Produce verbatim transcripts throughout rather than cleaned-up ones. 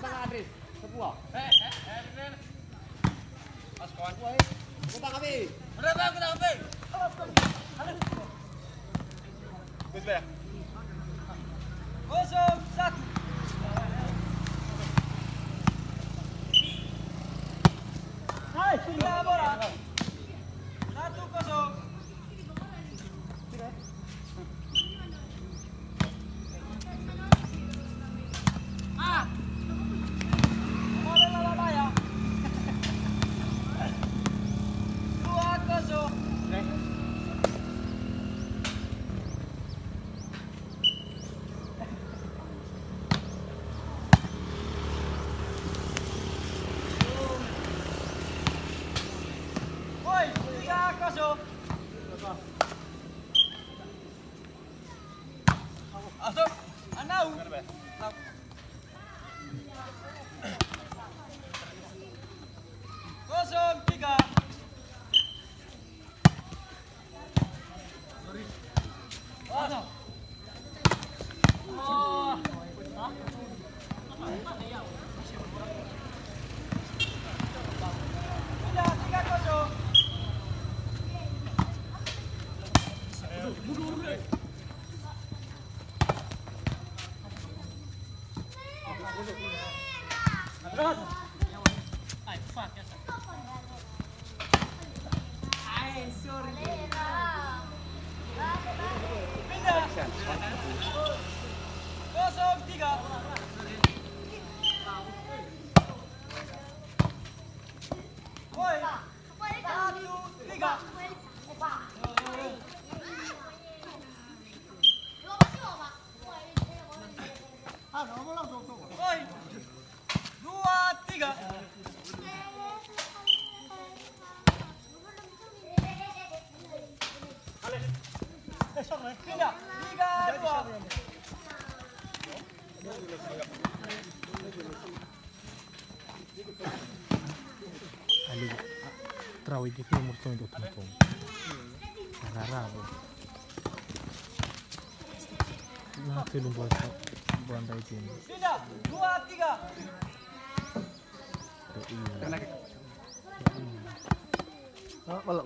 Andre, sebuah. Eh, eh, eh, bener. Mas kawan. Sebuah, eh. Kota K B. Berapa kota K B? Gus, Beh. Kosong satu. Hai, sudah bola. Satu kosong. Woi, tiga kosong. Masuk. Anau. Kosong tiga. Masuk. Pindah, tiga kosong. Pindah. Kosong tiga. Woi. Satu, tiga. Woi. Dua, tiga. Pindah. Tiga, dua. Ali, trawi gitu umur tahun dua puluh tahun. Rara, bro. Nah, film bola, bola ndai tim. Pindah, dua, tiga. Tuh, iya. Kalau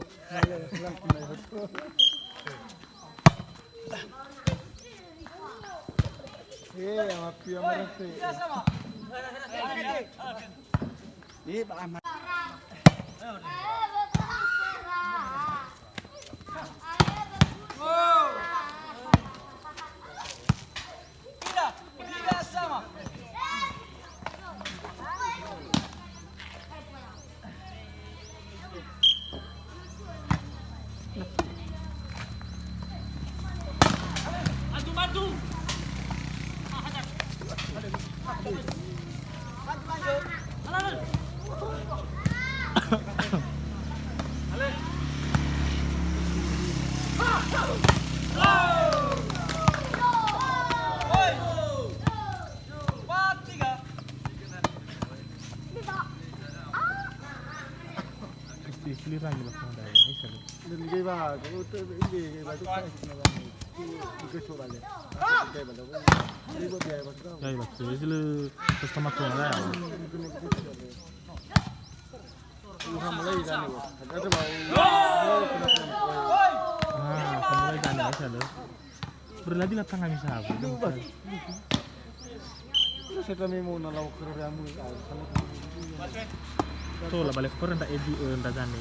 Eh, api amarate. Ini Pak Ahmad. Tidak, tidak sama. Bantu, bantu. Istri-istri rami lah pernah dah ini, kalau. Dan dia bah, kalau tu dia, dia bah tu kan. Dia coba dia. Dia buat dia, dia buat dia. Ya, ya, betul. Jadi le, terus sama tuh lah. Uha mulai kan. Ada bah. Ah, mulai kan, ya, ada. Berladi latang kami sahabat. Terus saya kami mau nalau kerja mu, ah, sama. Tuh, lah balik ke ndak Edi, eh, ndak Zane.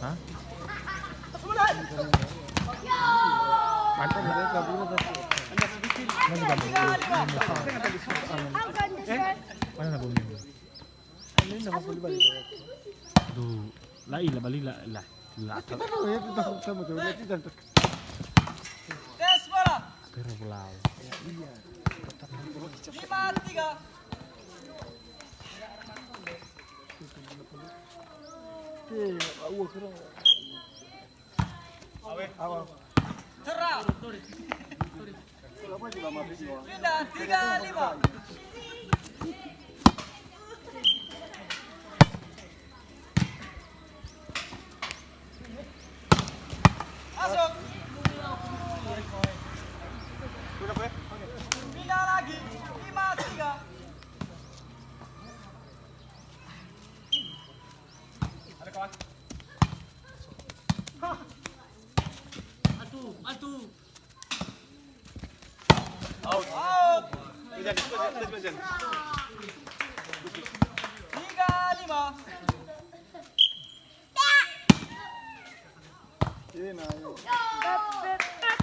Hah? Mantap, ya, kabur, Mas. Mana nggak mau? Mana nggak mau? Duh, la ila bali la la la. Tes bola. Tera bola. Lima tiga. Eh, aua kera. Awe. Awa. Tera. Pindah, tiga lima. Masuk. Pindah lagi, lima tiga. Tiga lima.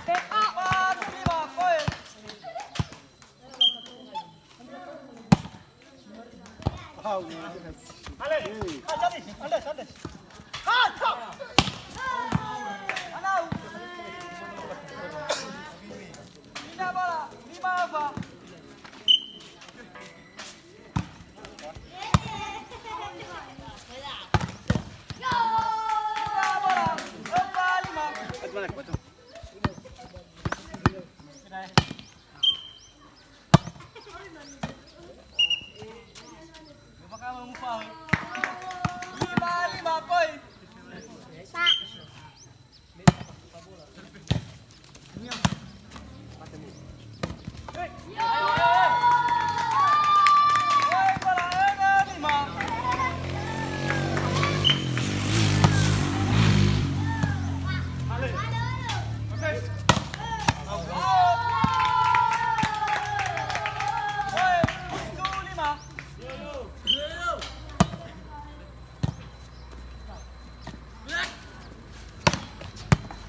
Empat lima, poin. Pindah bola, lima apa? Pindah bola, empat lima. Lima, lima, poin.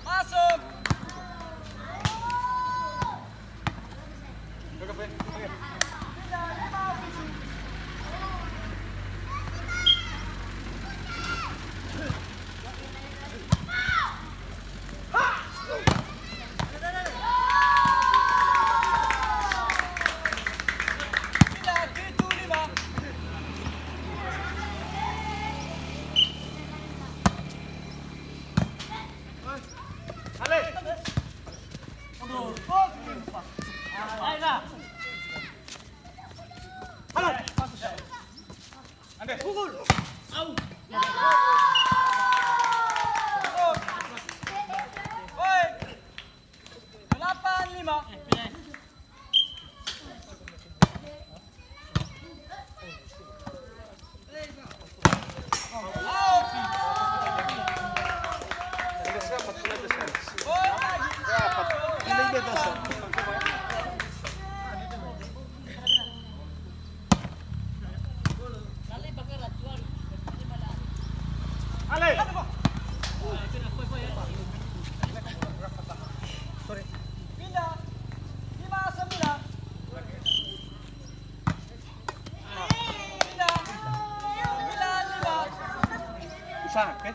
Masuk. Delapan lima. Pindah. Lima sembilan. Usaha, oke?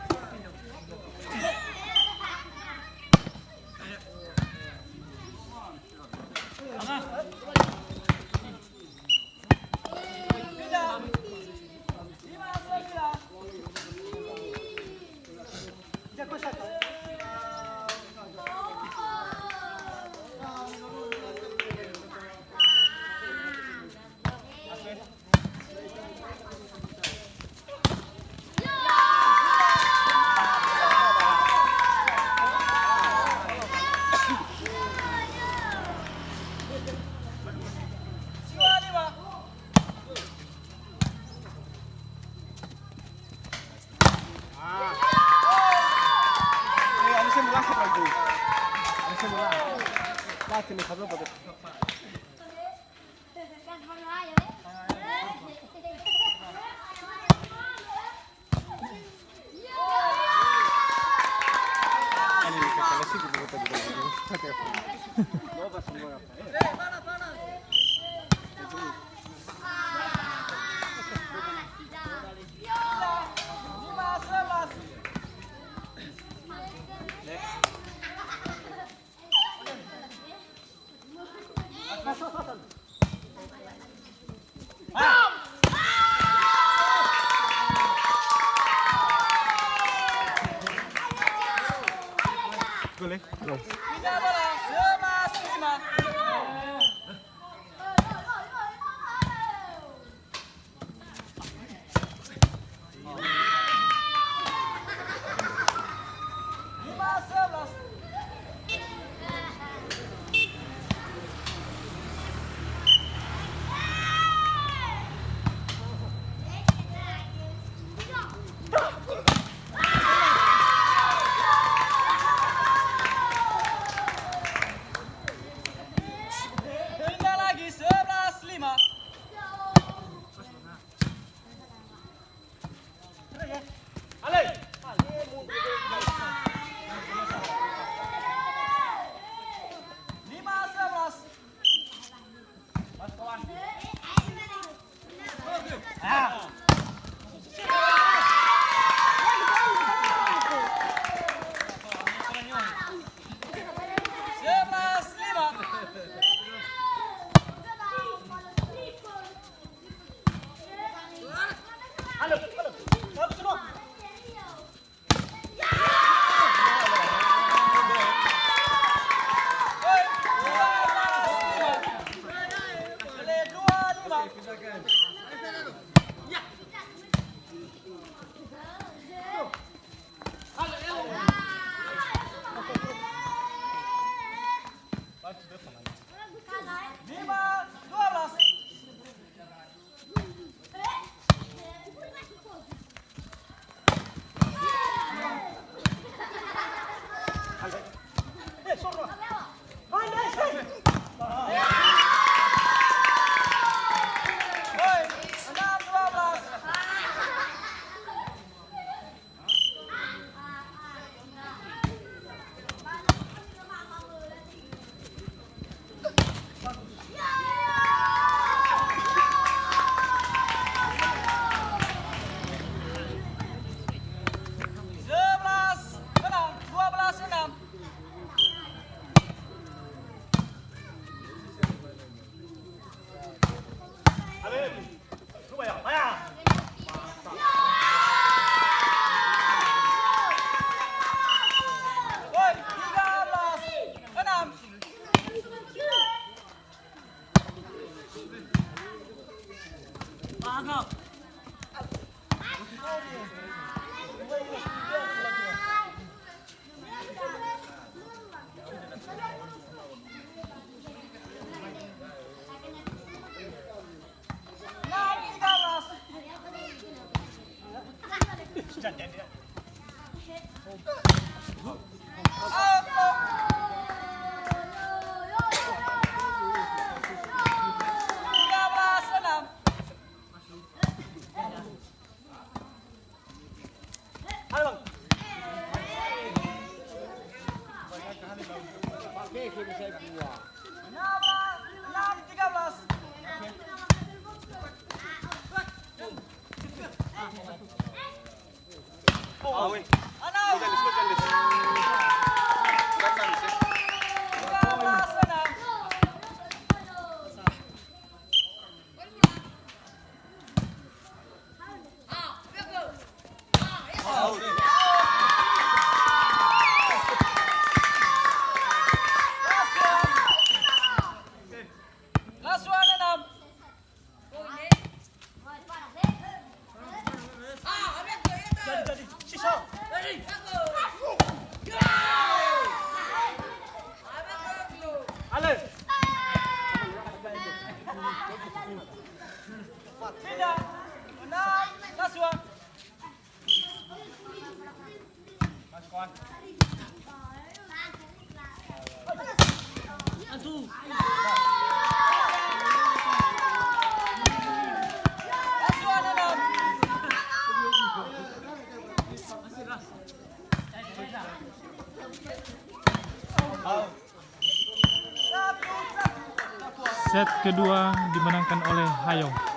Boleh? Belum. Pindah bola, sebelas lima. Set kedua dimenangkan oleh Hayong.